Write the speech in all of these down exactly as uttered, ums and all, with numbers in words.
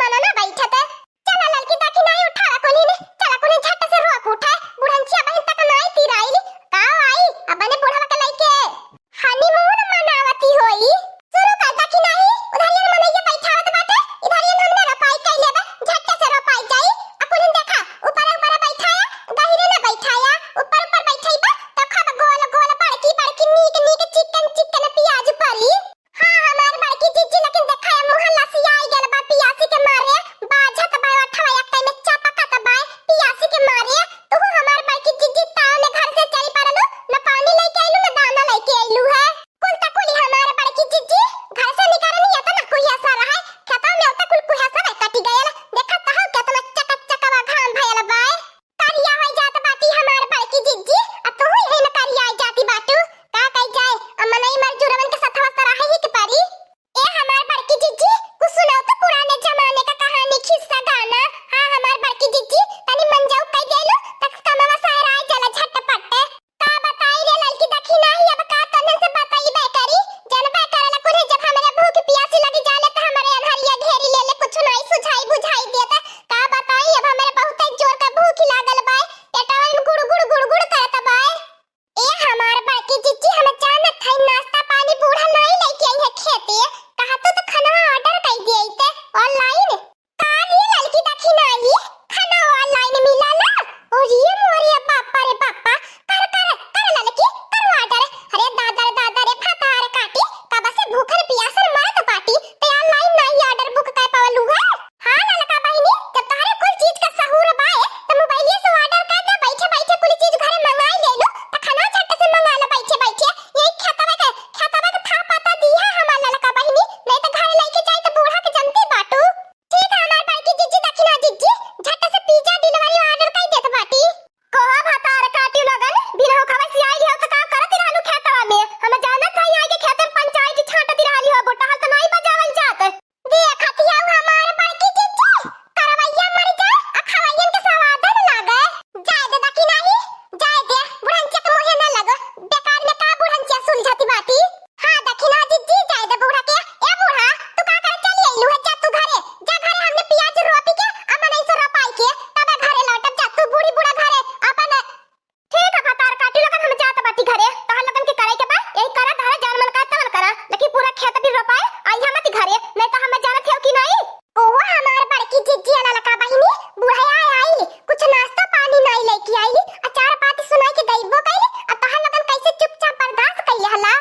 मना ना बैठत। चला ललकी दखिनाही उठावा कुलिन, चला कुलिन झट से रोप उठाए, बुढ़ंचिया बहिन तक नाई तीर आइली, का आई, अपने बुढ़वा के लइके honeymoon मनावती होई। शुरू कर दखिनाही, उधरियन मनइया बैठावत बाटे, इधरियन हमने रोपाई कइ लेबे, झट से रोपाई जाई, आ कुलिन देखा, ऊपर ऊपर बैठाया, गहिरे न बैठाया, ऊपर ऊपर बैठइबा, त खूब गोल गोल बड़की बड़की नीक नीक चिकन चिकन पियाज पली। हाँ, हमार बड़की जिज्जी, लेकिन देखा, ये मुँह लसियाई गल बा पियासी के मारे, बाझत बा, ओठवा एक टाइम में चपकत बा पियासी के मारे। तू हमार बड़की जिज्जी, ताव में घर से चली पड़लू, न पानी लेके आइलू, न दाना लेके आइलू है। कुल त कुली हमार बड़की जिज्जी, घर से निकलनी है त न कुहिया सा रहे, खेतवा में उतना कुल कुहिया सा कटी गयल। देखत हौ केतना चकचकवा घाम भयल बा। करिया होइ जात बाटी हमार बड़की जिज्जी, आ तू ही न करिया जाती बाटू। का कही जाए, अब मनई मर जुरवन के सथवा त रहे ही के परी। ए हमार बड़की जिज्जी, कुछ सुनाओ तो पुराने जमाने का कहानी, खिस्सा, गाना। हाँ, हमार बड़की जिज्जी, तनी मन जाऊ कह देलू, तक कमवा सहराए जला झटपट। का बताई रे ललकी दखिनाही, अब का तन्ने से बताई बे करी। जनबे करला कुल, जब हमरे भूख पियासी लगी जाले त हमरे अन्हरिया घेरी लेले, कुछ नाई सुझाई बुझाई देत। का बताई, अब हमरे बहुत जोर का भूख लागल बा, पेटवा में गुड़ गुड़ गुड़ गुड़ करत बा। ए हमार बड़की जिज्जी, हम जानत हई नाश्ता पानी बूढ़ा नाई लेके आई है खेते, कहा तू तो खाना order कर दिए थे online। का रे ललकी दखिनाही, खाना online मिला ला? अरे मोरे बापा रे बापा, कर कर कर ललकी, कर order। अरे दादा रे दादा रे भतार काटी, कब से भूखल पियासल मरत बाटी, ते online नाई order book कर पावलू है? हाँ ललका बहिनी, जब तोहरे कुल चीज का सहूर बाए, त मोबाइलिए से order कर दे, बैठे बैठे कुल चीज घरे मंगाई ले लो, त खाना झट से मंगा लो बैठे बैठे। यही खेतवा के, खेतवा के था पता दी है हमार ललका बहिनी, नहीं त घरे लेके जाई त बूढ़ा के जनती बाटू। ठीक है हमार बड़की जिज्जी, दखिना जिज्जी, झट से pizza delivery order कर देत बाटी। कहो भतार काटी लोगन, बिना हो खबर से आई हो त का करत रहलू खेतवा में? हम जानत हई आई के खेते में पंचायत छाटत रहली हो, गोटा हल त नाई बजावल जात। देखत हऊ हमार बड़की जिज्जी, करवैया मर जा, आ खवैयन के सवाद न लागे। जाए दे दखिनाही, जाए दे, बुढ़ंचिया के मुँहे न लगो, बेकार में का बुढ़ंचिया सुलझती बाटी। हाँ दखिना जिज्जी, जाए दे बूढ़ा के। ए बूढ़ा, तू का करे चली अइलू है, जा तू घरे, जा घरे हमने पियाज रोपी के, आ मनई से रोपाई के, तबे घरे लौटब, जा तू बूढ़ी बूढ़ा घरे अपन ठीक है, भतार काटी लोगन, हम जात बाटी घरे। तोहर लोगन के करे के बा, यही करा, तोहरे जवन मन करे तवन करा, लेकिन पूरा खेत भी रोपाए, आई हम मत घरे, नहीं तो हम जानत हो कि नहीं। ओहो हमार बड़की जिज्जी, ललका बहिनी, बुढ़िया आई, कुछ नाश्ता पानी नहीं लेके आई, अचार पाती सुनाई के गईबो कइली, अब तोहर लोगन कैसे चुपचाप बर्दाश्त कइले हला?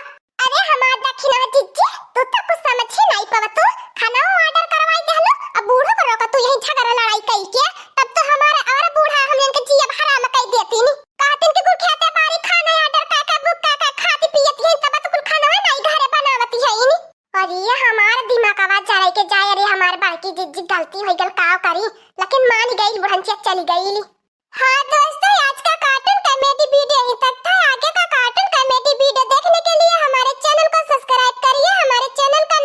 अरे हमार दखिना जिज्जी, तू तो कुछ समझ ही नहीं पावत हो। खाना order करवाई देहलो, अब बूढ़ो को रोका तू यही झगड़ा लड़ाई कई के, तब तो हमारे और बूढ़ा हम इनके जियब हराम कई देती नी। कहतिन कि कुल खेते बारी खाना order कर के book कर के खाती पियत यही, तब तो कुल खाना नहीं घरे बनावती है इनी। अरे ये हमार दिमागवा जराई के जाए, अरे हमार बड़की जिज्जी गलती हो गल, का करी, लेकिन मान गई, बुढ़ंचिया चली गई। हाँ दोस्तों, आज का cartoon comedy video यहीं तक था। आगे का cartoon comedy video देखने के लिए हमारे channel को subscribe करिए, हमारे channel का